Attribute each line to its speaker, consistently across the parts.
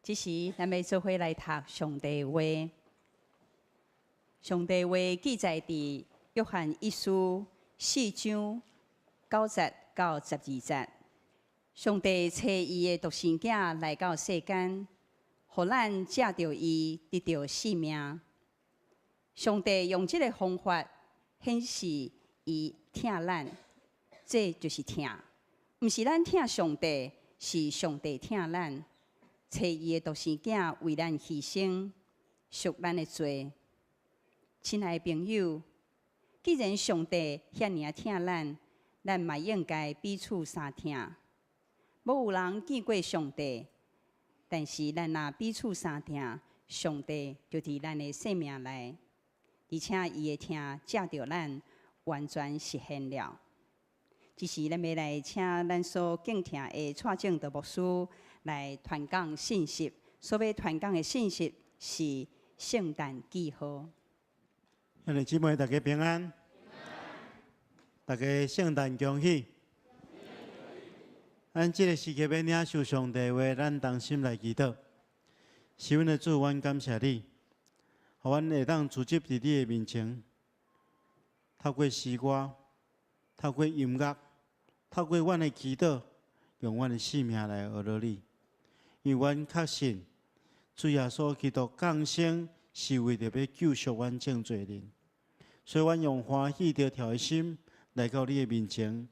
Speaker 1: 這時，咱欲做伙來讀上帝話。上帝話記載佇約翰一書四章九節到十二節。上帝差伊的獨生囝來到世間，予咱藉著伊得著性命。上帝用這个方法顯示伊疼咱，這就是疼，毋是咱疼上帝，是上帝疼咱。差伊的獨生囝為咱犧牲，贖咱的罪。親愛的朋友，既然上帝遐爾疼咱，咱嘛應該彼此相疼。無有人見過上帝，但是咱若彼此相疼，上帝就佇咱的生命內，而且伊的疼藉著咱完全實現了。這時，咱欲來請咱所敬疼的蔡正德牧師來傳講信息。所欲傳講的信息是聖誕記號。
Speaker 2: 兄弟姊妹，大家平安，大家聖誕恭喜。咱這个時刻欲領受上帝話，咱同心來祈禱。是阮的主，阮感謝你，予阮會當聚集佇你的面前，透過詩歌，透過音樂，透過阮的祈禱，用阮的性命來學落你。因為阮確信，主耶穌基督降生是為著欲救贖阮眾罪人，所以阮用歡喜著跳的心來到你的面前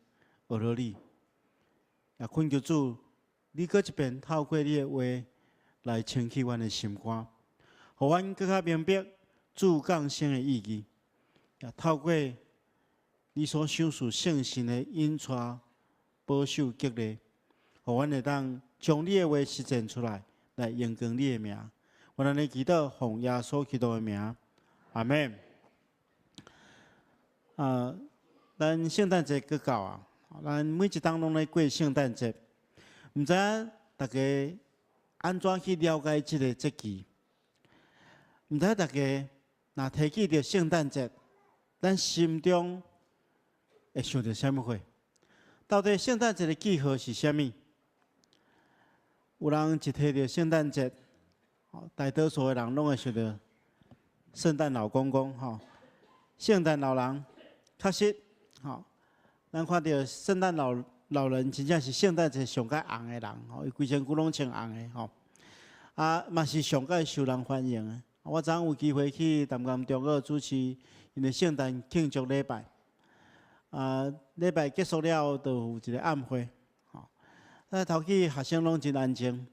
Speaker 2: 學落你。也懇求主，你閣一遍透過你的話來清去阮的心肝，予阮閣較明白主降生的意義。也透過你所賞賜聖神的引帶、保守、激勵，予阮會當將你的話實踐出來，來榮光你的名。我按呢祈禱，奉耶穌基督的名，阿們。啊，咱聖誕節閣到啊！咱每一冬攏咧過聖誕節，毋知影大家按怎去了解這个節期？毋知大家若提起著聖誕節，咱心中會想著啥物貨？到底聖誕節的記號是啥物？有人一提著聖誕節，大多數的人攏會想著聖誕老公公，吼，聖誕老人，確實，吼。咱看著聖誕老老人真正是聖誕節上較紅的人，吼，伊規身軀攏穿紅的，吼，啊，嘛是上較受人歡迎的。我昨昏有機會去南港中學主持𪜶的聖誕慶祝禮拜，啊，禮拜結束了後，就有一个暗會，吼，啊，頭起學生攏真安靜，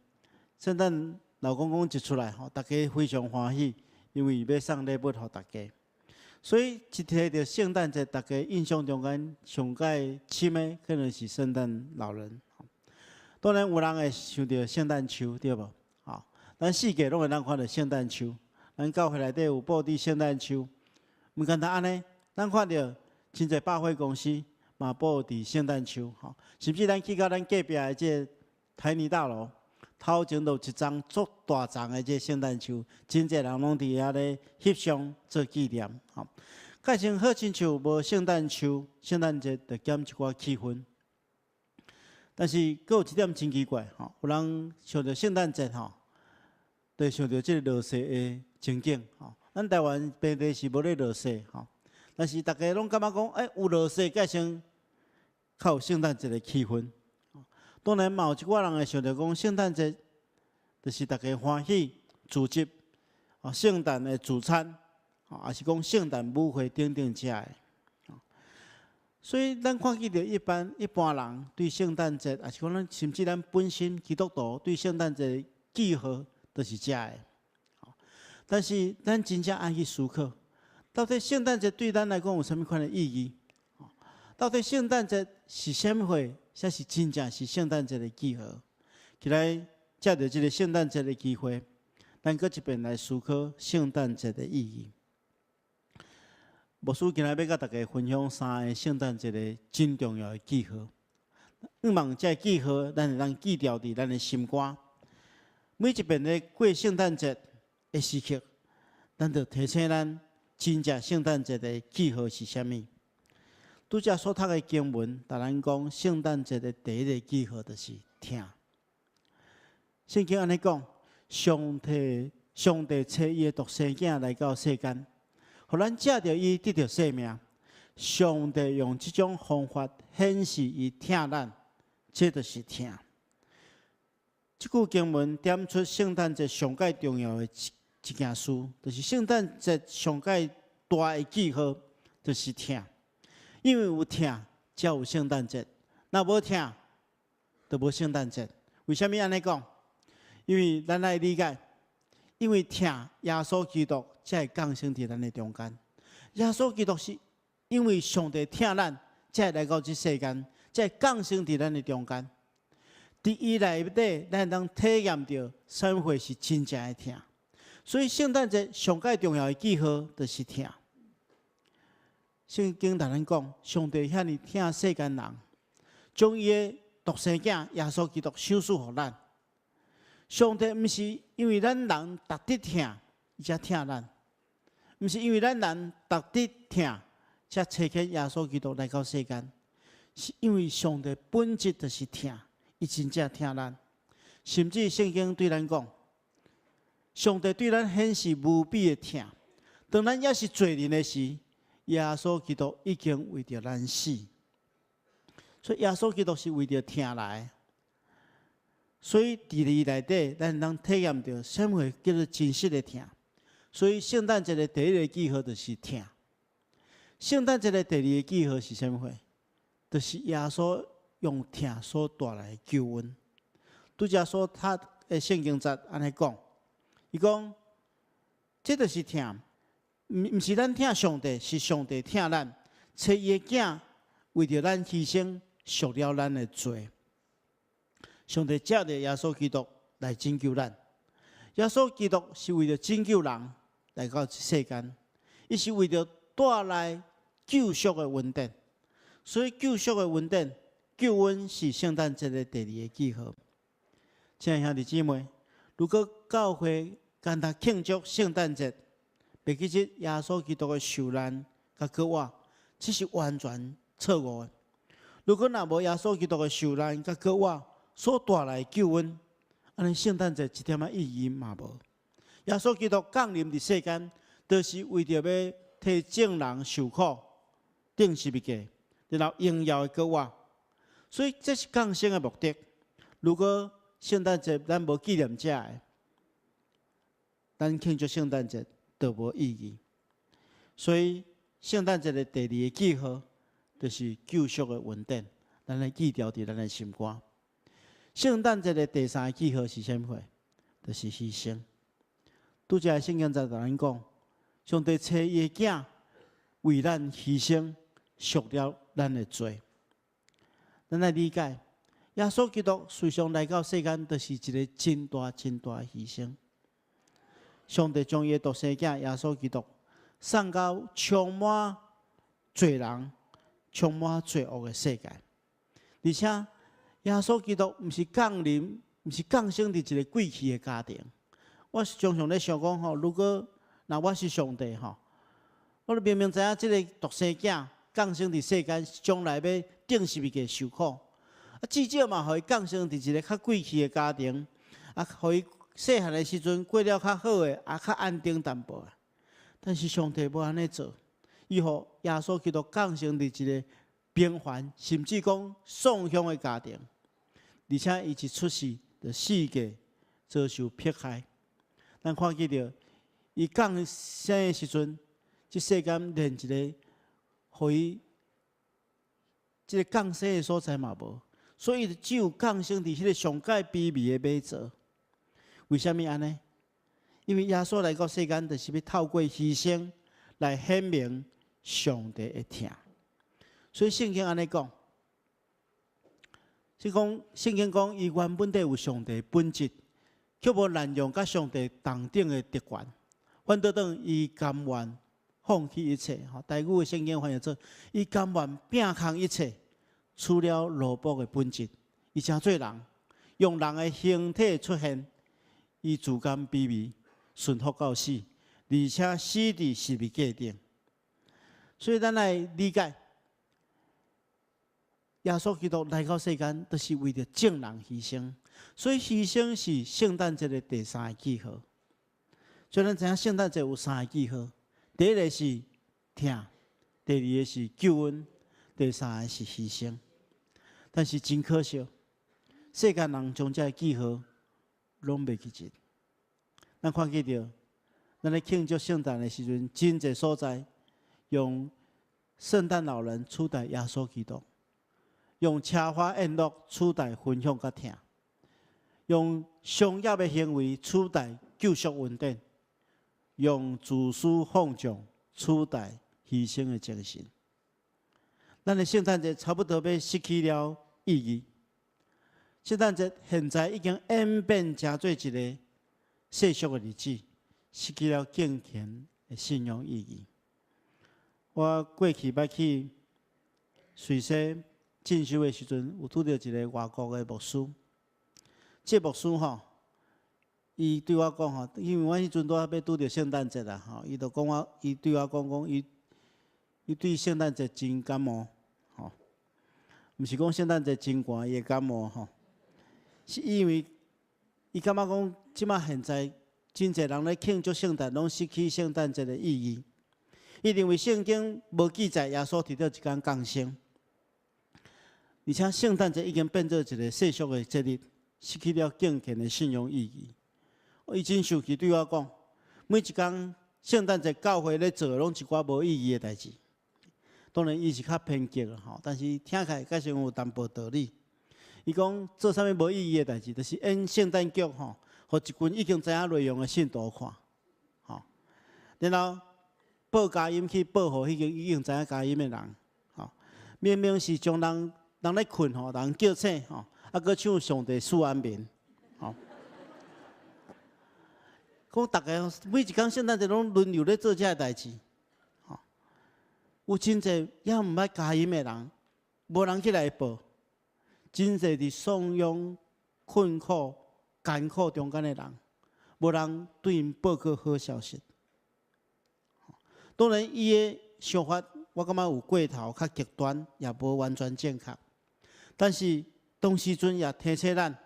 Speaker 2: 聖誕老公公一出來，吼，大家非常歡喜，因為伊欲送禮物予大家。所以一提著聖誕節，大家印象中間上蓋深的可能是聖誕老人。當然有人會想著聖誕樹，對無？吼，咱四界攏會當看著聖誕樹，咱教會內底有布置聖誕樹。毋干焦按呢，咱看著真濟百貨公司嘛布置聖誕樹，吼，甚至咱去到咱隔壁的這個台泥大樓，頭前都有一叢足大叢的這聖誕樹，真濟人攏佇遐咧翕相做紀念，吼。蓋成好親像無聖誕樹，聖誕節就減一寡氣氛。但是閣有一點真奇怪，吼，有人想著聖誕節吼，就想著這个落雪的情景，吼。咱台灣平地是無咧落雪，吼，但是大家攏感覺講，欸，有落雪蓋成較有聖誕節的氣氛。當然嘛有一寡人會想著講，聖誕節就是大家歡喜聚集，哦，聖誕的聚餐，哦，抑是講聖誕舞會等等遮的。所以咱看見著一般一般人對聖誕節，抑是講咱甚至咱本身基督徒對聖誕節的記號，就是遮的。但是咱真正愛去思考，到底聖誕節對咱來講有啥物款的意義？到底聖誕節是啥物貨？才是真正是聖誕節的記號。今日藉著這个聖誕節的機會，咱閣一遍來思考聖誕節的意義。牧師今日欲佮大家分享三个聖誕節的真重要的記號。向望這个記號，咱會當記牢佇咱的心肝。每一遍咧過聖誕節的時刻，咱就提醒咱，真正聖誕節的記號是啥物。拄才所讀的經文，共咱講聖誕節的第一个記號就是疼。聖經按呢講，上帝差伊的獨生囝來到世間，予咱藉著伊得著生命。上帝用這種方法顯示伊疼咱，這就是疼。這句經文點出聖誕節上蓋重要的一件事，就是聖誕節上蓋大的記號，就是疼。因為有疼，才有聖誕節。若無疼，就無聖誕節。為啥物按呢講？因為咱愛理解，因為疼耶穌基督才會降生佇咱的中間。耶穌基督是因為上帝疼咱，才會來到這世間，才會降生佇咱的中間。佇伊內底，咱會當體驗著啥物貨是真正的疼。所以聖誕節上蓋重要的記號就是疼。聖經同咱講，上帝遐爾疼世間人，將伊的獨生囝耶穌基督賞賜予咱。上帝毋是因為咱人值得疼，伊才疼咱；毋是因為咱人值得疼，才差遣耶穌基督來到世間。是因為上帝本質就是疼，伊真正疼咱。甚至聖經對咱講，上帝對咱顯示無比的疼。當咱猶是罪人的時，耶穌基督已經為著咱死。所以耶穌基督是為著疼來。所以佇伊內底，咱通體驗著啥物叫做真實的疼。所以聖誕節的第一个記號就是疼。聖誕節的第二个記號是啥物貨？就是耶穌用疼所帶來的救恩。拄才所讀的聖經節按呢講，伊講，這就是疼，毋是咱疼上帝，是上帝疼咱，差伊的囝為著咱犧牲，贖了咱的罪。上帝藉著耶穌基督來拯救咱。耶穌基督是為著拯救人來到這世間，伊是為著帶來救贖的恩典。所以救贖的恩典、救恩是聖誕節的第二个記號。親愛兄弟姊妹，如果教會干焦慶祝聖誕節，袂記得耶穌基督的受難佮復活，這是完全錯誤的。如果若無耶穌基督的受難佮復活所帶來的救恩，按呢聖誕節一點仔意義嘛無。耶穌基督降臨佇世間，就是為著欲替眾人受苦、釘十字架，然後榮耀的復活。所以這是降生的目的。如果聖誕節咱無紀念這个，咱慶祝聖誕節就無意義。所以聖誕節的第二个記號，就是救贖的恩典，咱來記牢佇咱的心肝。聖誕節的第三个記號是啥物貨？就是犧牲。拄才聖經在同咱講，上帝差伊的囝為咱犧牲，贖了咱的罪。咱來理解，耶穌基督事實上來到世間，就是一个真大真大的犧牲。上帝將伊的獨生囝耶穌基督送到充滿罪人、充滿罪惡的世界，而且耶穌基督毋是降臨，毋是降生佇一个貴氣的家庭。我是常常咧想講吼，如果若我是上帝吼，我明明知影這个獨生囝降生佇世間，將來欲釘十字架受苦，啊，至少嘛，予伊降生佇一个較貴氣的家庭，啊，予伊細漢的時陣過了較好的，啊，較安定淡薄仔。但是上帝無按呢做，伊予耶穌基督降生佇一个平凡，甚至講喪鄉的家庭，而且伊一出世就四界遭受迫害。咱看見著伊降生的時陣，這世間連一个予伊這个降生的所在嘛無，所以只有降生佇彼个上蓋卑微的馬槽。為啥物按呢？因為耶穌來到世間，就是欲透過犧牲來顯明上帝的疼。所以聖經按呢講，是講聖經講，伊原本底有上帝本質，卻無濫用佮上帝同等的特權，反倒轉伊甘願放棄一切。吼，台語的聖經翻譯做，伊甘願摒空一切，取了奴僕的本質，伊成做人，用人的形體出現，伊自甘卑微，順服到死，而且死佇十字架頂。所以咱來理解，耶穌基督來到世間，就是為著眾人犧牲。所以犧牲是聖誕節的第三个記號。所以咱知影聖誕節有三个記號：第一个是疼，第二个是救恩，第三个是犧牲。但是真可惜，世間人將這个記號攏袂記得。咱看見著，咱咧慶祝聖誕的時陣，真濟所在用聖誕老人取代耶穌基督，用奢華宴樂取代分享佮疼，用商業的行為取代救贖恩典，用自私放縱取代犧牲的精神。咱的聖誕節差不多欲失去了意義。聖誕節現在已經演變成做一个世俗的日子，失去了敬虔的信仰意義。我過去捌去瑞士進修的時陣，有拄著一个外國的牧師。這个牧師吼，伊對我講吼，因為阮彼陣拄仔欲拄著聖誕節啦吼，伊就講我，伊對我講講，伊對聖誕節真感冒吼，毋是講聖誕節真寒伊會感冒吼，是因為伊感覺講，這馬現在真濟人咧慶祝聖誕，攏失去聖誕節的意義。伊認為聖經無記載耶穌佇佗一工降生，而且聖誕節已經變做一个世俗的節日，失去了敬虔的信仰意義。伊真生氣對我講，每一工聖誕節教會咧做的攏一寡無意義的代誌。當然，伊是較偏激吼，但是聽起來閣是有淡薄道理。伊講做啥物無意義的代誌，就是演聖誕劇吼，予一群已經知影內容的信徒看，吼，然後報佳音去報予彼個已經知影佳音的人，吼，明明是將人人咧睏吼，人叫醒吼，啊，閣唱上帝賜安眠，吼。講逐家每一工聖誕節攏輪流咧做這个代誌，吼，有真濟猶毋捌佳音的人，無人起來報，真濟佇喪養、困苦、艱苦中間的人，無人對𪜶報告好消息。當然，伊的想法我感覺有過頭，較極端，也無完全正確。但是當時陣也提醒咱，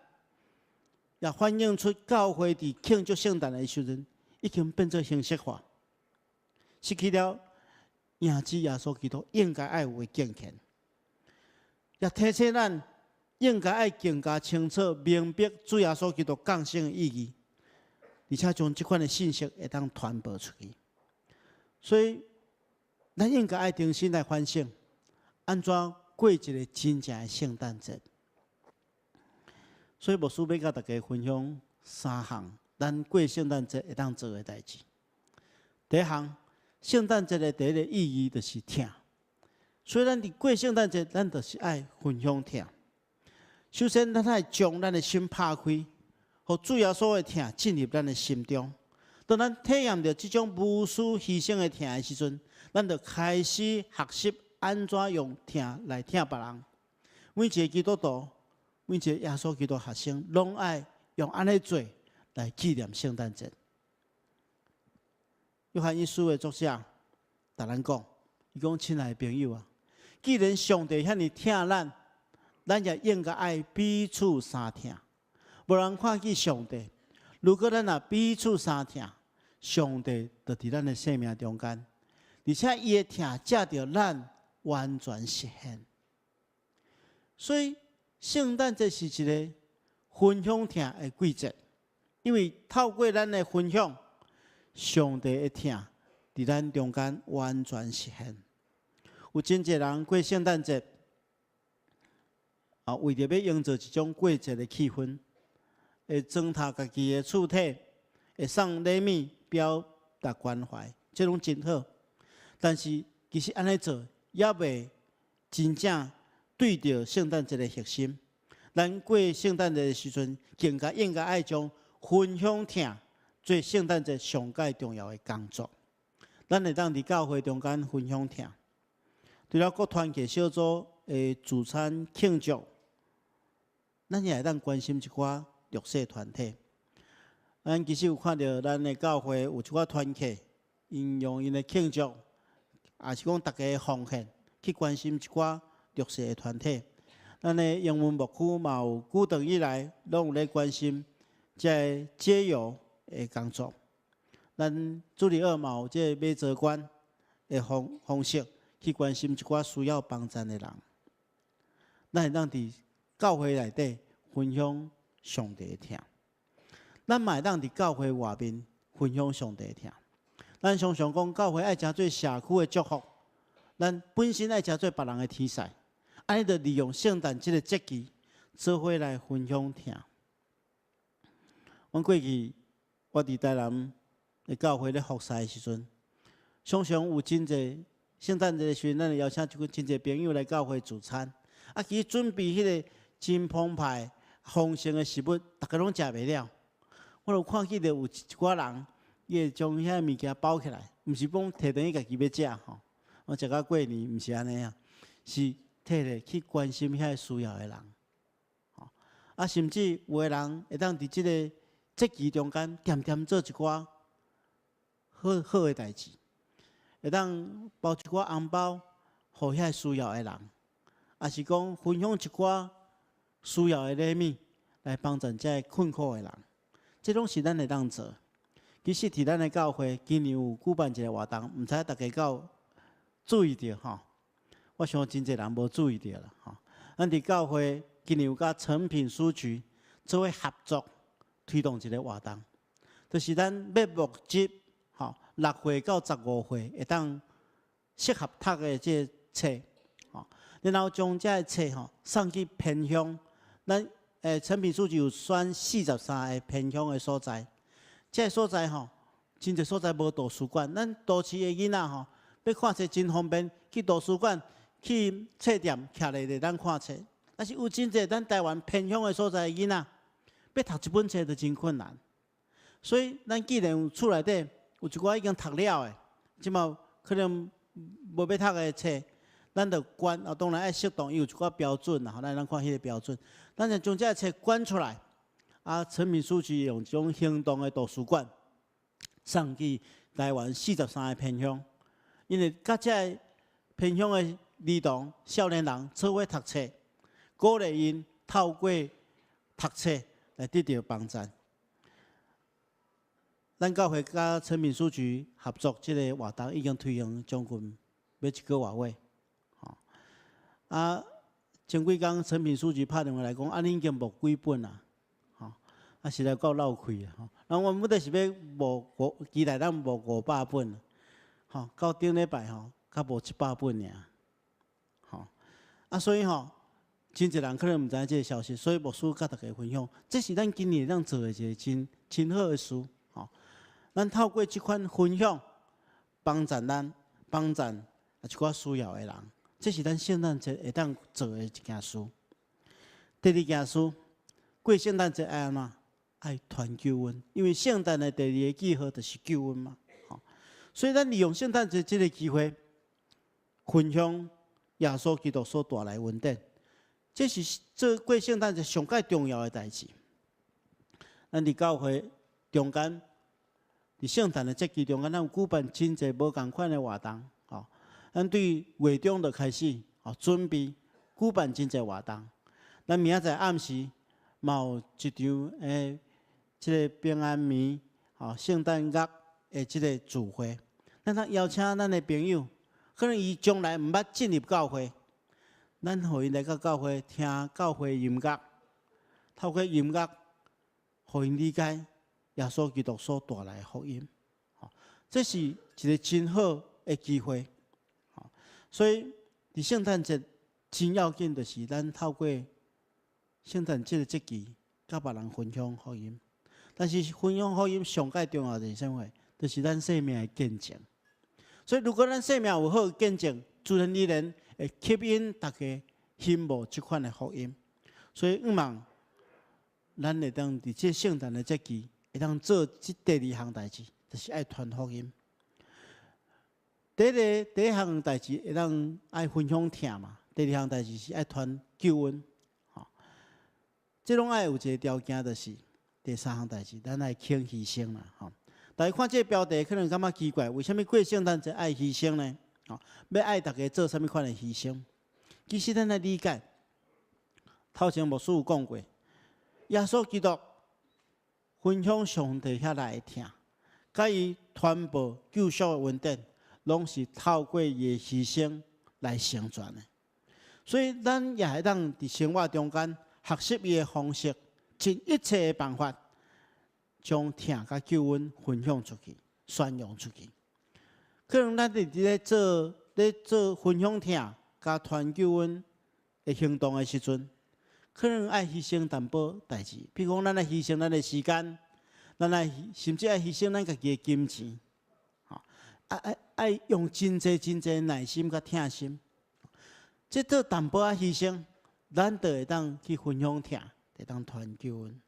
Speaker 2: 也反映出教會佇慶祝聖誕的時陣，已經變做形式化，失去了認知耶穌基督應該愛有的敬虔。也提醒咱應該愛更加清楚明白主耶穌基督降生的意義，而且將這款的信息會當傳播出去。所以，咱應該愛重新來反省，按怎過一个真正的聖誕節。所以牧師欲佮大家分享三項，咱過聖誕節會當做的代誌。第一項，聖誕節的第一个意義就是疼。所以咱佇過聖誕節，咱就是愛分享疼。首先，咱愛將咱的心拍開，予主耶穌的疼進入咱的心中。當咱體驗著這種無私犧牲的疼的時陣，咱就開始學習按怎用疼來疼別人。每一个基督徒，每一个耶穌基督學生，攏愛用按呢做來紀念聖誕節。約翰一書的作者，共咱講，伊講親愛的朋友啊，既然上帝遐爾疼咱，咱也應該愛彼此相疼。無人看見上帝，如果咱若彼此相疼，上帝就佇咱的生命中間，而且伊的疼藉著咱完全實現。所以聖誕節是一个分享疼的季節，因為透過咱的分享，上帝的疼佇咱中間完全實現。有真濟人過聖誕節，啊，為著欲營造一種過節的氣氛，會裝飾家己的厝體，會送禮物表達關懷，這攏真好。但是其實按呢做，猶未真正對著聖誕節的核心。咱過聖誕節的時陣，更加應該愛將分享疼做聖誕節上蓋重要的工作。咱會當佇教會中間分享疼，除了各團契小組的聚餐慶祝，咱也會當關心一寡弱勢團體。咱其實有看著咱的教會有一寡團契，𪜶用𪜶的慶祝，也是講大家的奉獻，去關心一寡弱勢的團體。咱的英文牧區嘛有久長以來，攏有咧關心這个街友的工作。咱主日學嘛有這個馬槽館的方式去關心一寡需要幫贊的人。咱會當佇教會內底分享上帝的疼，咱嘛會當佇教會外面分享上帝的疼。咱常常講教會愛成做社區的祝福，咱本身愛成做別人的天使，按呢就利用聖誕這个節期，做伙來分享疼。阮過去我佇台南的教會咧服侍的時陣，常常有真濟聖誕節的時陣，咱會邀請一寡真濟朋友來教會聚餐。啊，其實準備彼个真澎湃、豐盛的食物，逐家攏食袂了。我就看見著有一寡人，伊會將遐物件包起來，毋是講提轉去家己欲食吼。我食到過年毋是按呢啊，是提咧去關心遐需要的人。吼，啊，甚至有的人會當佇這个節期中間，恬恬做一寡好好的代誌，會當包一寡紅包，予遐需要的人，抑是講分享一寡需要的禮物，來幫助這个困苦的人。這攏是咱會當做。其實，佇咱的教會，今年有舉辦一个活動，毋知逐家敢有注意著吼？我想真濟人無注意著啦吼。咱佇教會今年有佮誠品書局做伙合作推動一个活動，就是咱欲募集吼6歲到15歲會當適合讀的這个冊，吼，然後將這个冊吼送去偏鄉。咱誠品書局有選43個偏鄉的所在，這个所在吼，真濟所在無圖書館。咱都市的囡仔吼，欲看冊真方便，去圖書館、去冊店徛咧會當看冊。但是有真濟咱台灣偏鄉的所在的囡仔，欲讀一本冊都真困難。所以咱既然有厝內底有一寡已經讀了的，這馬可能無欲讀的冊，咱就捐啊，當然愛適當，伊有一寡標準啦，吼，咱看彼个標準。咱就將這个冊捐出來，啊，誠品書局用這種行動的圖書館送去台灣43個偏鄉，因為佮這个偏鄉的兒童、少年人做伙讀冊，鼓勵𪜶透過讀冊來得著幫贊。咱教會佮誠品書局合作，這个活動已經推行將近欲一個外月，吼。啊，前幾工誠品書局拍電話來講，啊，恁已經募幾本啊？吼，啊，實在夠落氣啊！吼，咱原本是欲募五，期待咱募500本，吼，到頂禮拜吼，才募700本爾，吼。啊，所以吼，真濟人可能毋知影這个消息，所以牧師佮大家分享，這是咱今年會當做的一个真真好的事，吼。咱透過這款分享，幫贊咱，幫贊一寡需要的人，這是咱聖誕節會當做的一件事。第二件事，過聖誕節愛按怎？愛傳救恩，因為聖誕的第二個記號就是救恩嘛。吼，所以咱利用聖誕節這个機會，分享耶穌基督所帶來的恩典，這是做過聖誕節上蓋重要的代誌。咱佇教會中間，佇聖誕的節期中間，咱有舉辦真濟無仝款的活動，吼。咱對月中就開始，吼，準備舉辦真濟活動。咱明仔載暗時嘛有一場這个平安暝，吼，聖誕樂的這个聚會。咱通邀請咱的朋友，可能伊將來毋捌進入教會，咱予𪜶來到教會聽教會音樂，透過音樂，予𪜶理解耶穌基督所帶來的福音。吼，這是一个真好的機會。吼，所以佇聖誕節真要緊，就是咱透過聖誕這个節期，佮別人分享福音。但是分享福音上蓋重要的是啥物？就是咱生命的見證。所以，如果咱生命有好的見證，自然而然會吸引大家欣慕這款的福音。所以，向望咱會當佇這聖誕的節期，會當做這第二項代誌，就是愛傳福音。第一項代誌會當愛分享疼嘛，第二項代誌是愛傳救恩。吼，這攏愛有一個條件，就是第三項代誌，咱愛肯犧牲啦。吼，大家看這个標題可能感覺奇怪，為啥物過聖誕節愛犧牲呢？吼，欲愛大家做啥物款的犧牲？其實咱來理解，頭前牧師有講過，耶穌基督分享上帝遐來的疼，佮伊傳播救贖的恩典，攏是透過伊的犧牲來成全的。所以，咱也會當佇生活中間學習伊的方式，盡一切的辦法，將疼佮救恩分享出去、宣揚出去。可能咱佇咧做分享疼佮傳救恩的行動的時陣，可能愛犧牲淡薄代誌，比如講，咱愛犧牲咱的時間，咱愛甚至愛犧牲咱家己的金錢，吼，愛用真濟真濟耐心佮疼心，這做淡薄仔犧牲，咱就會當去分享疼，會當傳救恩。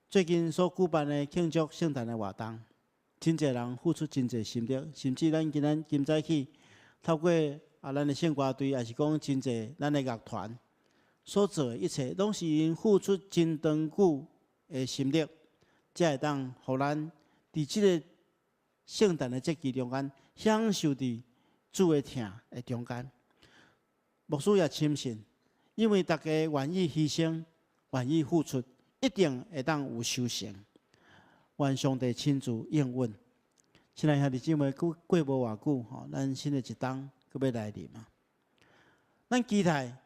Speaker 2: 最近所舉辦的慶祝聖誕的活動，真濟人付出真濟心力，甚至咱今仔今早起透過啊，咱的聖歌隊，抑是講真濟咱的樂團所做的一切，攏是𪜶付出真長久的心力，才會當予咱佇這个聖誕的節期中間，享受佇主的疼的中間。牧師也深信，因為大家願意犧牲、願意付出，一定會當有收成。願上帝親自應允。親愛兄弟姊妹，閣過無偌久吼，咱新的一冬閣欲來臨啊！咱期待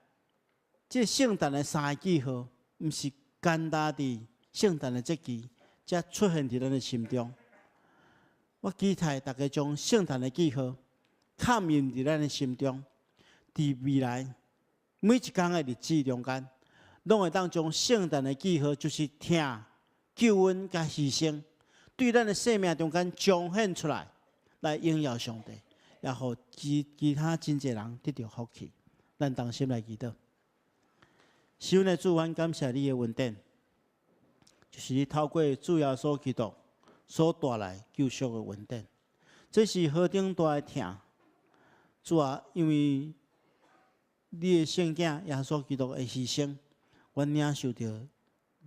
Speaker 2: 這聖誕的三个記號，毋是簡單佇聖誕的節期才出現佇咱的心中。我期待大家將聖誕的記號刻印佇咱的心中，佇未來每一工的日子中間，攏會當將聖誕的記號，就是疼、救恩佮犧牲，對咱的生命中間彰顯出來，來榮耀上帝，也予其他真濟人得著福氣。咱同心來祈禱。是阮的主，阮感謝你的恩典，就是你透過主耶穌基督所帶來救贖的恩典。這是何等大的疼！主啊，因為你的聖囝耶穌基督的犧牲，阮領受著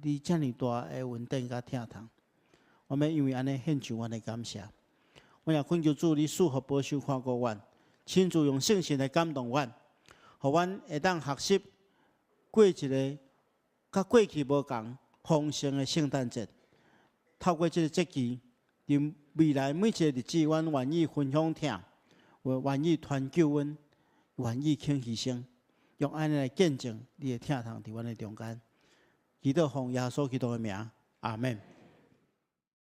Speaker 2: 你遮爾大的恩典佮疼痛。我們因為按呢獻上阮的感謝。我也懇求主，你賜福保守看顧阮，親自用聖神來感動阮，予阮會當學習過一个佮過去無仝豐盛的聖誕節。透過這个節期，佇未來每一个日子，阮願意分享疼，願意傳救恩，願意肯犧牲，用按呢來見證你的疼痛佇阮的中間。祈禱奉耶穌基督的名，阿門。